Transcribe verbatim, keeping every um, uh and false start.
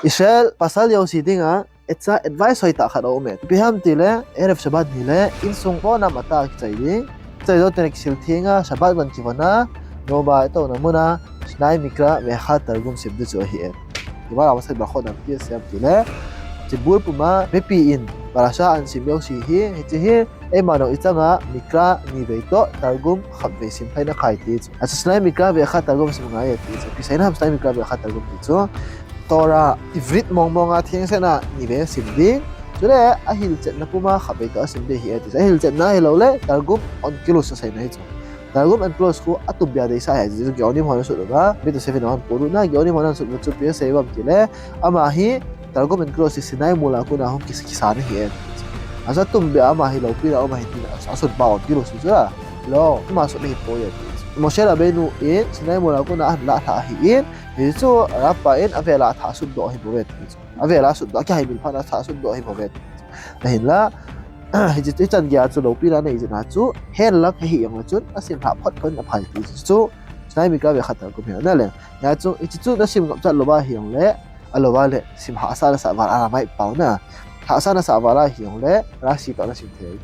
Israel pasal jouse dinga, acha advice hoitah khat aume. Ipi ham tile, Erev Shabbat nile, insung pona mata kichai ding. Chai jou teng le kisil theng a, Shabbat van kivon a, noma itouna muna, Sinai Mikra ve'acha Targum sim ding chu ahi e. Hiche a masat a kona ipi asei em tile, hiche bul puma, mipi in, parasha ahin sim jouse hi, hiche hi, eima jong ichang a, Mikra ni vei toh, Targum khat vei sim lhai nakai ti chu. Achu Sinai Mikra ve'acha Targum sim ngai e ti chu. Ipi seina ham Sinai Mikra ve'acha Targum ti chu. Torah Ivrit mong mong a thengsetna ni vei asim ding. Chule ahilchetna puma khat vei toh asim ding ahi e ti chu. Ahilchetna ahilouleh Targum Onkelos aseina hi chu. Targum Onkelos khu atumbeh a deisah ahi e ti chu Geonim hon asut uva. Mitu Seven hon puruna Geonim hon asut uva chu ipi asei uvam tile. Ama hi Targum Onkelos hi Sinai mol a kona hung kis-, kisan ahi e. Achu atumbeh a ama hi loupina um ahi ti asut pau Onkelos chu a. Lo, ama sut ahipoi e ti chu. Moshe Rabbeinu in Sinai mol a kona ahin lah lhah ahin, hichu Rabpa in avel a athah sutdoh ahi bouve ti chu. Avel a sutdoh, akihaimil phat a athah sutdoh ahi bouve ti chu. Ahinla, hiche, hichan geiya chu loupina anei jeh a chu, henlang ahi jongle chun, asim lhah phot phot in aphai ti chu. Chu, Sinai Mikra ve'acha Targum hi ana le. Hia chu, hiche chu nasim ngapchat louva ahi jongle, alouva le, sim hahsa nasah val a Aramaic pao na. Hahsa nasah val a ahi jongle, Rashi toh nasim thei chu.